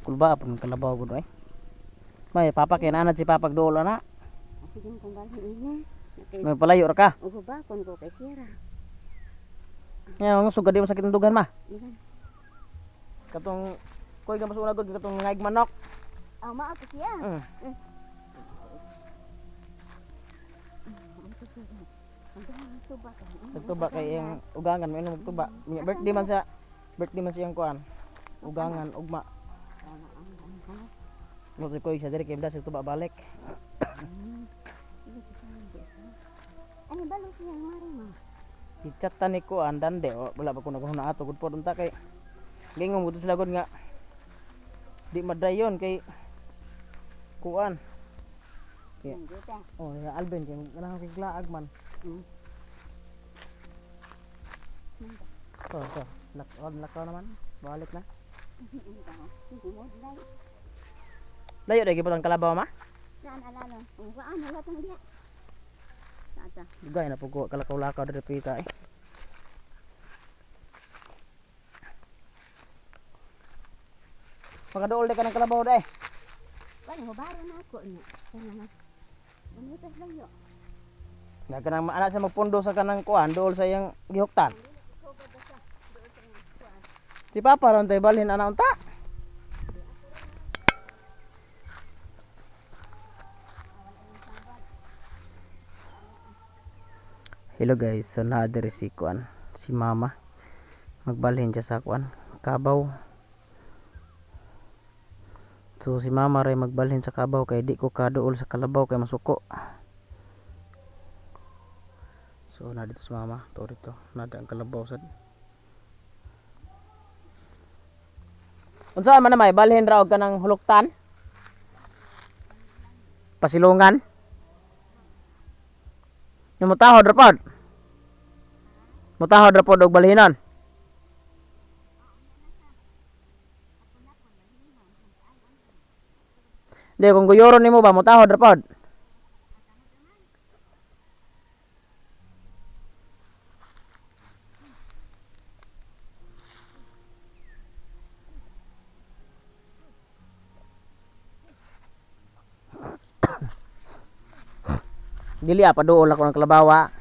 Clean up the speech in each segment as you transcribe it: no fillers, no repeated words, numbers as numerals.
Kulba pun kalabaw gud ay. May papa kay naanad si papa dool ana. Sige kung balhin niya. May palayo ra ka. Ugo ba kon ko kay sira. Nya mga sugad di masakit ang dugan ma. Ilan? Katong koy ga masuna gud katong ngaig manok. Aw mao ko siya. Nagtuba kay iyang ugangan may inom og tuba. Birthday man siyang kuan. Ugangan ugma. Mo koy siya diri kay blas tuba balik. Ano ba lo siya mari mo? Gichat ni kuan dande o wala pa ko naghuna ato gud pod unta kay gingong gud sila gud nga di madayon kay kuan. Kay oh ya Alvin kay kanang kay glaag man. Oh, so, lakaw naman. Balik na. Layo dai gibot ang kalabaw ma? Saan alalo? Waan wala tong diha. Saan? Dugay na pud ko kalakaw-lakaw diri pita eh. Pagaduol di ka ng kalabaw dai. Kuan hubaro na ako niya. Kana na. Unitas layo. Nga kanang anak siya magpundo sa kanang kuan duol sa iyang gihuktan. Si Papa ron tayo balhin ana unta. Hello guys, so naa diri si kuan, si Mama. Magbalhin siya sa kuan, kabaw. So si Mama ray magbalhin sa kabaw kay di ko kaduol sa kalabaw kay masuko. So na dito si Mama, to dito, nada ang kalabaw sad. Unsa man na may balhin ra og kanang huluktan? Pasilungan? Yung mutahod ra pod. Mutahod ra pod og balhinon. Di kung guyoro nimo ba mutahod ra pod. Dili ah, paduol ako ng kalabawa.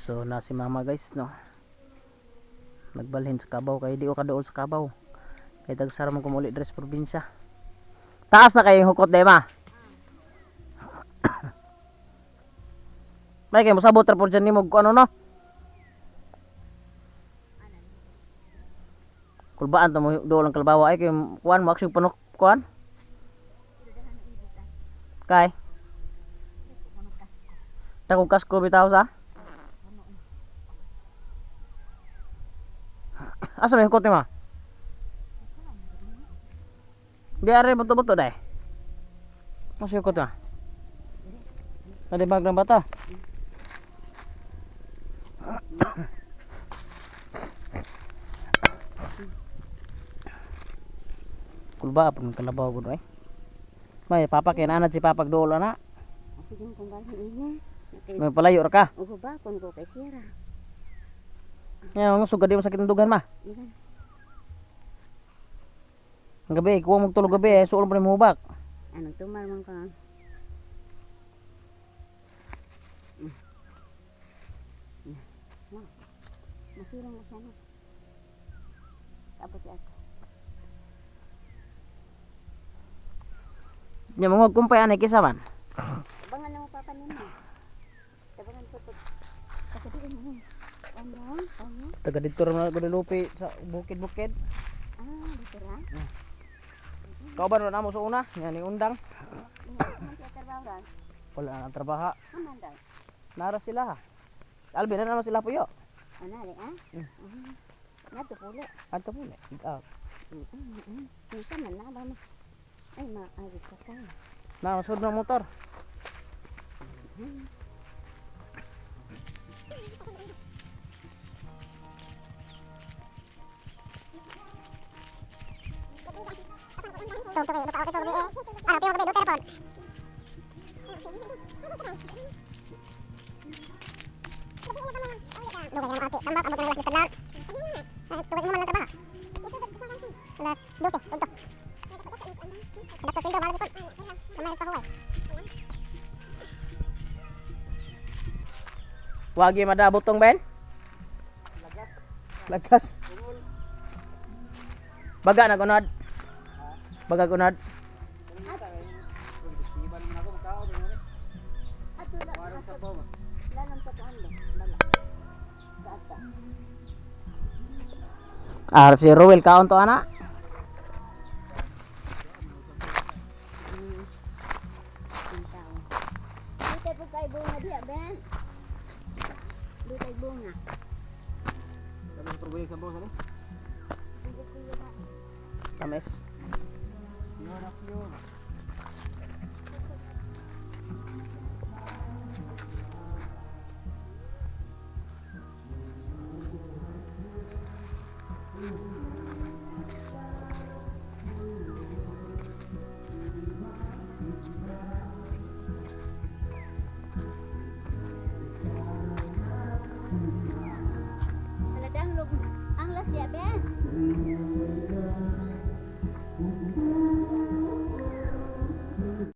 So na si Mama guys no. Nagbalhin sa kabaw kay di ko kaduol sa kabaw. Kay tagsara man kumuli diri sa probinsya. Taas na kay hukot day ma. May kay mosabot ra pod dyan nimo og ano no. Kulbaan ta mo duol ang kalabaw ay kay kuan mo aksyon panok kuan. Kay Takong kasko bitaw sa. Asa may hukot ni ma? Di are buto-buto dai. Asa hukot na? Nadibag ng bata. Kulba pun kalabaw gud ay. May papa kay naanad si papa dool ana. Sige kung balhin niya. May palayo ra ka. Ugo ba kon ko kay sira. Nya mga sugad di masakit ang dugan ma. Ilan? Ang gabi, kuha mo tulog gabi eh, suol pa rin mo hubak. Anong tumal man ka? Masilong na siya no. Tapos siya ako. Nya mga kumpay anay kisa man. Abangan na mo papa nimo. Tabangan ko pag pagkadiin mo. Ano? Ano? Taga dito ra man Guadalupe sa bukid-bukid. Ah, dito ra. Kauban ra namo sa una, nya ni undang. Man siya trabaho ra. Wala na trabaha. Aman daw. Nara sila. Albi na naman sila puyo. Ana re ah. Nato puli. Adto puli. Out. Minsan man na ba mo. Ay, maawit ka ka. Na, masud ng motor. Wagi madabot tong Ben? Lagas. Baga na gunod. Baga gunod. Ato lang. Lanang sa kuan ba? Bala. Kaata. Ah, si Ruel kaon to ana. Ang tao. Dutay po kay bunga diya, Ben. Dutay bunga. Tamis.